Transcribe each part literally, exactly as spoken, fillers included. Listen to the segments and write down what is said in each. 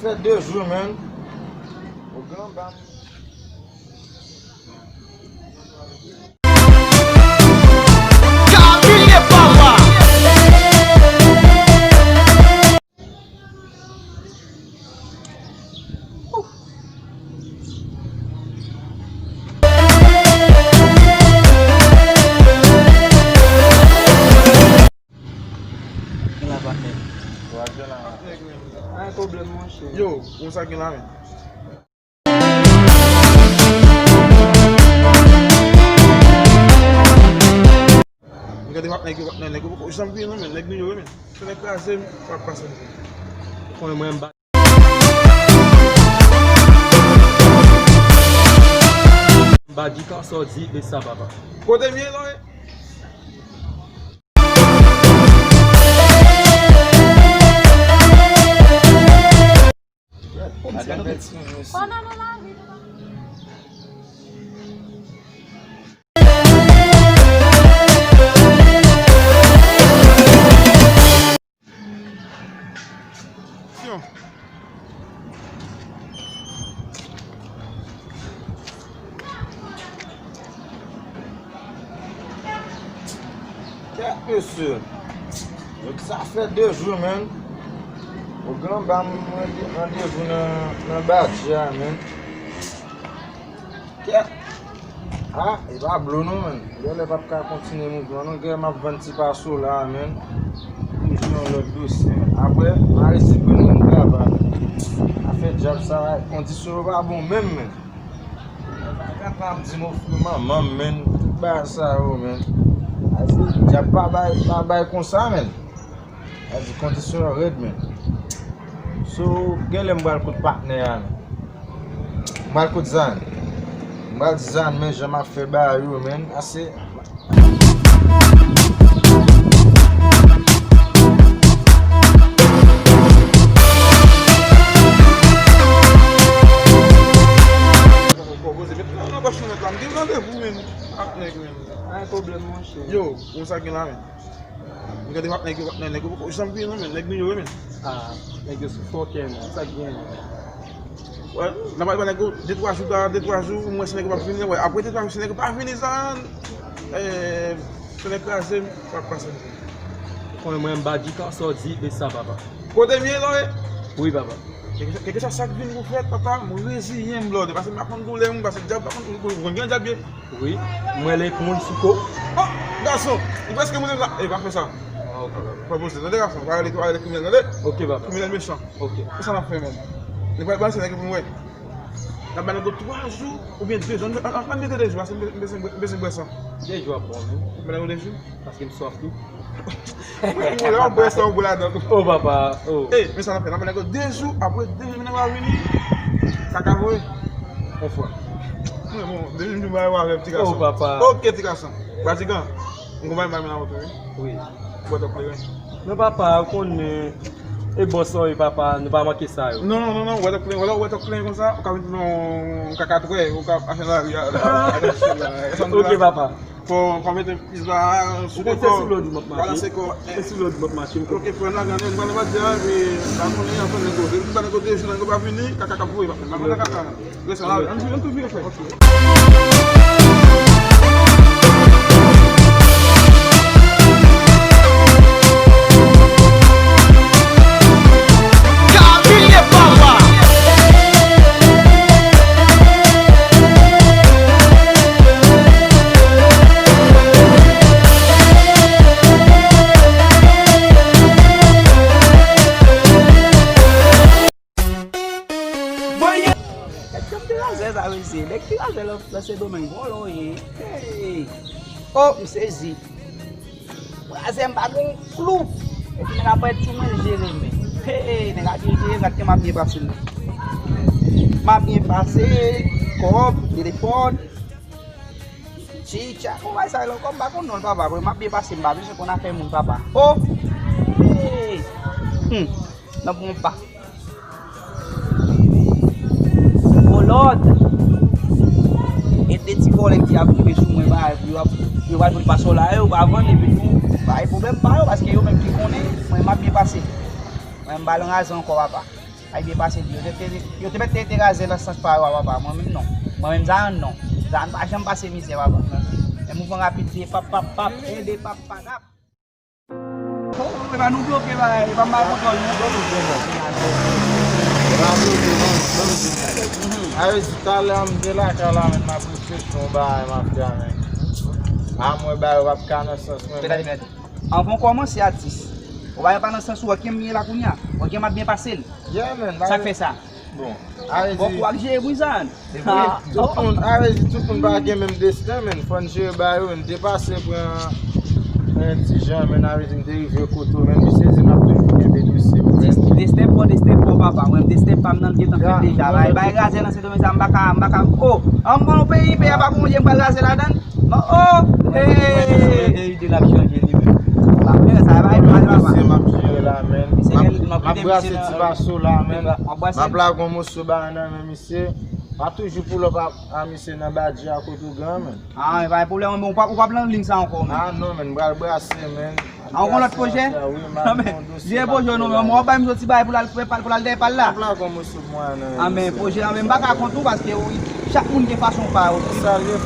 Fè de jou, man. Ougan ba m. Kabine papa. Gen la patnè. Wa gen la. Pa gen pwoblèm, monchè. Yo, konsa gen la, men. M gade patnè yo, patnè nèg yo poko janm vini non, men nèg vini yo, men. Se nèg kraze m, pa pase m. Konnen mwen m ba M pa di ka sa w di, men sa papa. Kote m ye la, e? Madanm Bèti, mèsi. Kèt, mesye. Sa fè de jou, man. Ougan ba m randevou nan, nan Badja, man. Kèt. Ah, e pa blo non, man. Gèlè p ap ka kontinye mouvman non. Gèlè m ap vann ti paso la, man. Pou m jwe yon lòt dosye, man. Apre, m a resi pou nou travay. Afè djab sa, kondisyon yo pa bon menm, man. Gad m ap di m ofri manman m, man. Tout bagay sa yo, man. Ase djab pa bay, pa bay konsa, man. Sa di kondisyon yo rèd, men. So, genlè m pral kot patnè a, men. M pral kot Zan. M pral di Zan, men jan m ap fè bagay yo, men. Ase. Pwopoze, met nan, nan pòch nou nèt la. M gen randevou, men. Ak nèg, men. Pa gen pwoblèm, monchè. Yo, konsa gen la, men. M gade patnè yo, patnè nèg yo poko janm vini non, men nèg vini yo, men. Ah, nèg yo sou fòkè, men. Sa k gen, men? Wè, n ap pale nèg yo de twa jou, de twa jou, m wè si nèg yo p ap vini, wè. Apre de twa jou, si nèg yo pa vini, sa, eh, se nèg kraze m, pa pase m. Konnen mwen m pa di ka sa w di, men sa papa. Kote m ye la, e? Wi, papa. Kèlkeswa, kèlkeswa sa k vin pou fèt, papa, m reziyen m, blòdè, paske m pa konn koulè moun, paske djab pa konn koulè moun, gen djab ye. Wi, m wè l ek moun sou ko. Oh, gason, li prèske mouri la. E pa fè sa. Ah, ok. Pa poze, tande gason, pa rele, pa rele kriminèl, tande? Ok, papa. Kriminèl mechan. Ok. Kisa n ap fè menm? Li pral balanse nèg pou m wè. N ap ba nèg yo twa jou oubyen de jou. Ann, ann, ann mete de jou, paske m bezwen, m bezwen bwè san. De jou ap bon, wi. Ba nèg yo de jou. Paske m swaf tou. Mwen, mwen, lè w ap bwè sa, w bwè ladan tou. Oh, papa, oh. Ey, men sa n ap fè, n ap fè nèg yo de jou, apre de jou, nèg yo vini, kaka voye. Yon fwa. Mwen, bon, de jou, m bay w avè m, ti gason. Oh, papa. Ok, ti gason. Batigan, m konprann m bay men nan woto, wi. Wi. Bwè twòp kleren. Non, papa, ou konnen, e bon sa w ye, papa, nou pa manke sa yo. Non, non, non, non, bwè twòp kleren, wè lè w bwè twòp kleren konsa, ou ka vin pran yon kaka twè, ou ka achte nan lari a. Ok, papa. Fò, fò mete plis la, sou kò. Ou konn se sou lòd m ap mache. Balanse kò. Se sou lòd m ap mache. Ok, frè, n a gade, m pale pa di a, epi, pa konnen, anfen, nèg yo, depi pa nèg yo de jou, nèg yo pa vini, kaka k ap voye, pa fè, pa fè kaka. Rete la, ann, ann tou vire, frè. Kabine papa. Nèg ki te razè sa, mesye. Nèg ki razè lan, lan Sendomeng, vòlò ye. Hey! Oh, m sezi. Razè m pa gen yon klou. Epi nèg ap ret sou mwen, l jere m. Hey, nèg ap byen jere m, gad kè m ap byen pase l. M ap byen pase, kòb, telefòn. Chicha, konpay sa yo ankò, m pa konn non l, papa. Vre, m ap byen pase, m pa bezwen konn afè moun, papa. Oh! Hey! Hmm. Nan bon pa. Kolòd. E de ti vòlè ki ap rive sou mwen, ba, yo ap, yo pral jwenn pasò la, yo pa vann, epi tou, bay pwoblèm pa yo, paske yo menm ki konnen, mwen m ap byen pase. Mwen m pa lan razè ankò, papa. Ay byen pase di yo te, te, yo te mèt te, te raze nan sans pa yo a papa. Mwen menm non. Mwen menm Zayann non. Zayann pa janm pase mizè papa. E mouvman rapid de pap pap pap e de pap padap. E pa nou bloke bagay, e pa m ba kontwòl nou. Sa vle di talè a m te lakay la menm m ap reflechi yon bagay mafya menm. A mwen bagay yo p ap ka nan sans mwen. Anvan w kòmanse atis. Ou pa gen pa nan sans ou wè kiyè m ye la kounye a. Wè kiyè m ap byen pase l. Yeah, man. Sa k fè sa? Bon, a vle di, fòk w ap jere bri sa, man. Tout moun, a vle di, tout moun pa gen menm desten, man. Fò n jere ba yo, man. Depase pran, pran ti jan, man. A vle di, m te rive kote w, man. Misye di m ap toujou kenbe dosye w, man. Desten pa w, desten pa w, papa. Mwen, desten pa m nan, m gentan fè l deja. Bay, bay razè nan Sendomeng sa, m pa ka, m pa ka. Oh, an m bon peyi, peyi a pa gon je m pral razè ladan l. Oh, hey! Ide l ap chanje li menm. Sa va, sa va, sa va. Misye m ap jere la, man. M ap, m ap brase ti vaso la, man. M ap lage yon moso ba nan men misye. Pa toujou pull up a, a misye nan badji a kote w gen an, man. Ah, pa gen pwoblèm, men ou p ap, ou p ap nan liy sa ankò, man. Ah, non, man, m pral brase, man. Ah, ou gon lòt pwojè? Non, men, vye pwojè, non, men w ap bay m soti bay pou l al, pou l al dèyè pa l la. M ap lage yon moso pou mwen, non. Ah, men pwojè an, men m pa ka kont ou, paske wi, chak moun gen fason pa yo, wi.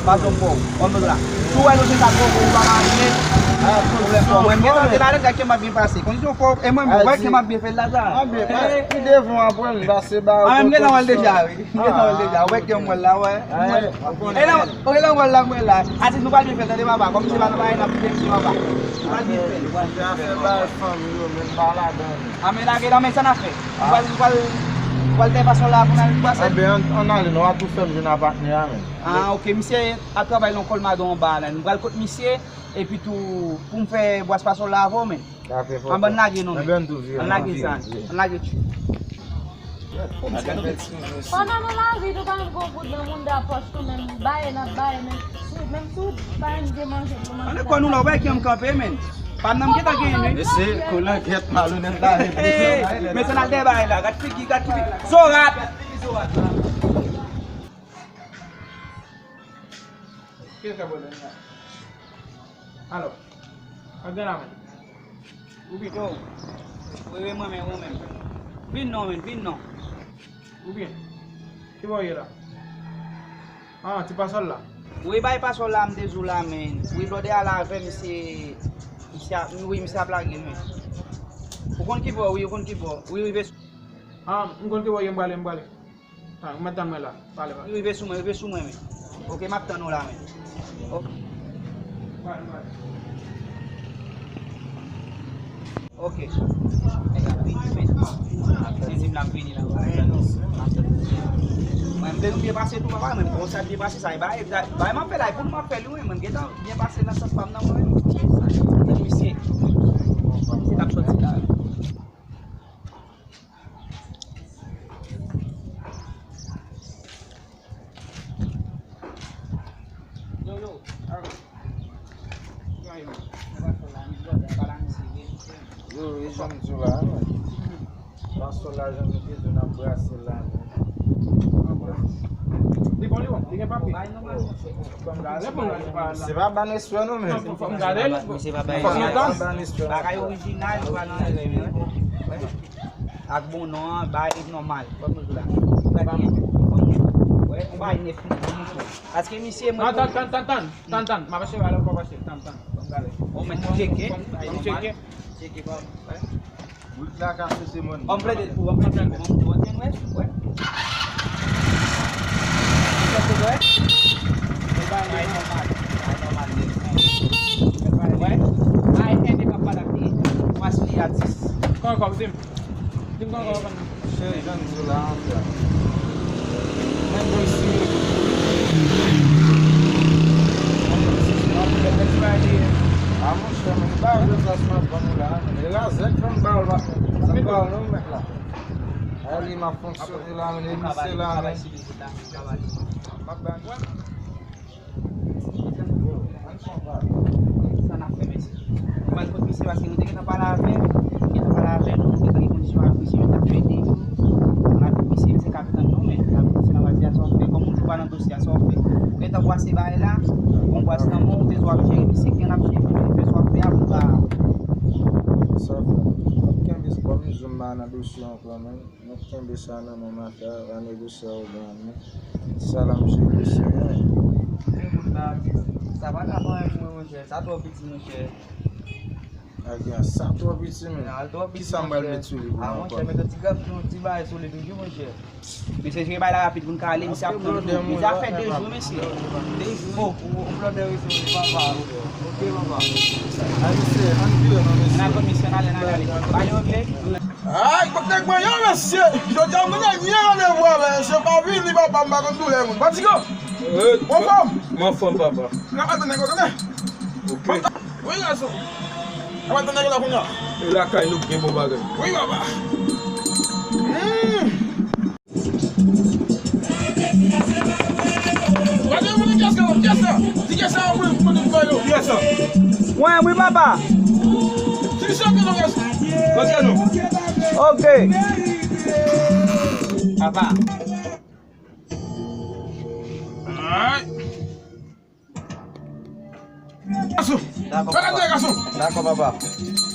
Fason pa w, kòm nou la. Si w wè nou se sa pwofo, ou pa marye, pwoblèm pa w. Mwen, m gentan te la, gad ke m ap byen pase. Kondisyon fò, e mwen, mwen, wè ke m ap byen fè l la, sa. Ah, byen, pi devan apre, m pase ba yo. Ah, men m gentan wè l deja, wi. M gentan wè l deja. Ou wè ke m wè l la, wè. E nan, ok, nan wè l la, m wè l la. Atis, nou pral byen fè l, tande, papa. Kòm se pa nan bagay, n ap kite misye, papa. Nou pral byen fè l. Misye a fè bagay fanmi yo, men m pa ladan, non. Ah, men lage la, men sa n ap fè. Nou pral, nou pral, nou pral fè fason la pou n al brase. Anben, ann, ann ale, non, w a tou fè m jwenn a patnè a, men. Ah, ok, misye ap travay nan kòl madan anba la. Nou pral kot misye, epi tou, pou m fè bwas pasòl la avè w, men. Anben, ann lage, non, men. Ann lage sa, ann lage tchou. Pandan nou lavi, nou pa menm gon goud nan mounda pòch nou menm, baye n ap baye, men sou, menm si w pa menm gen manje pou manje. Ann lekòl nou la, w pa gen kanpe, men. Pa m nan m gentan genyen, men. Mesye, kolangèt, malonèt la, men. Hey, men se n al dèyè bagay la, gad figi, gad figi. Zorat! Ki sa pwoblèm la? Alò, pa gen la, men. Ou byen? Yo, wi, wi, mwen menm, mwen menm. Vin non, men, vin non. Ou byen? Ki bò w ye la? Ah, ti pasòl la? Wi, bay pasòl la, m te di w la, men. Wi, blòdè a la avè m, se, misye ap, wi, misye ap lage l, men. Ou konn ki bò, wi, ou konn ki bò. Wi, rive sou. Ah, m konn ki bò w ye, m prale, m prale. Tann, mwen tann mwen la. Pale, pale. Rive sou mwen, rive sou mwen, men. Ok, m ap tann ou la, men. Ok. Pale, pale. Ok. Nèg ap vini, men. Ap vini, di m l ap vini la. Mwen, m te byen pase tou, papa, men konsa byen pase sa, e bay, bay, bay, m ap fè la, e pou nou m ap fè l, wi, mwen, m gentan byen pase nan sans pa m nan, mwen, men. Tann misye. Misye k ap sòti la. Yo, yo, yo, e jan m di w la, non. Pasòl la, jan nou te di w, n ap brase l la, non. Li bon, li bon, li gen papye. Se pa ban espè non, men. Fòk nou tann. Fòk nou tann. Bagay orijinal, nou pa nan rèv, wi. Ak bon non an, bagay nòmal. Kòm nou di la. Wè, yon bagay nèf, nou montre. Paske misye, mwen. Tann, tann, tann, tann, tann, tann, tann. M ap achte bagay la, ou pa achte. Tann, tann. Bon, men tcheke. Tcheke. Tcheke, bon. Brik la kase se mòn. An plede pou, an plede pou, an plede pou, wè, wè. Kase, wè. Bay nòmal, bay nòmal, wè. Ay, en de papa la, pas li a dis. Kòman, kòman, di m? Di m kòman, kòman. Chè, jan m di w la, an frè. Mwen bon sou yo. A monchè, men pa yo sa sou mwen ban nou la, men e razè k fè m ba w la, sa m ba w non, mèt la. A li m ap fonksyone la, men e misye la, men. M ap ba nou. Sa n ap fè, mesye? Nou pral kot misye paske nou te gentan pale avè l, nou gentan pale avè nou, nou gentan gen kondisyon ak misye, yo t ap fè de jou. Nou pral kot misye, misye k ap tann nou, men n ap di misye nan pati a sa w fè, kòm ou di w pa nan dosye a, sa w fè. Ou gentan bwase bagay la, ou bwase nan men w, ou bezwen ap jere misye, gen n ap jere, ou fè sa w ap fè a, pou pa. Sa w fè? W ap kenbe Kòm nou di m pa nan dosye ankò, men, nou kenbe sa nan men mafya, va negosye arogan nou. Salam, jere, Senyè. Sa pa ka pran pou mwen, monchè. Sa twò piti, monchè. Agan, sa twò piti, men. Kisa m pral met sou li pou nou ankò? Monchè, met yon ti grap, yon ti bagay sou li toujou, monchè. Mesye, jere bay la rapid pou n ka ale, mesye ap tann tou. Mesye ap fè de jou, mesye. De jou. Bon, ou blòdè rete, papa. Ok, papa. Ann vire non, mesye. Ann al konn mesye, ann ale, ann ale. Ba yo regle. Ay, kot nèg mwen yo, mesye. Jodi a mwen nèg mwen randevou avè mesye pa vini, papa, m pa konn doulè moun. Fatigan. Bon fòm. Bon fòm, papa. N ap atann nèg yo, tande. Ok. Wi, gason. N ap atann nèg yo la kounye a. E lakay nou gen bon bagay. Wi, papa. Hmm. Mwen, wi, papa. Ok. Papa. Dakò, papa. Dakò, papa.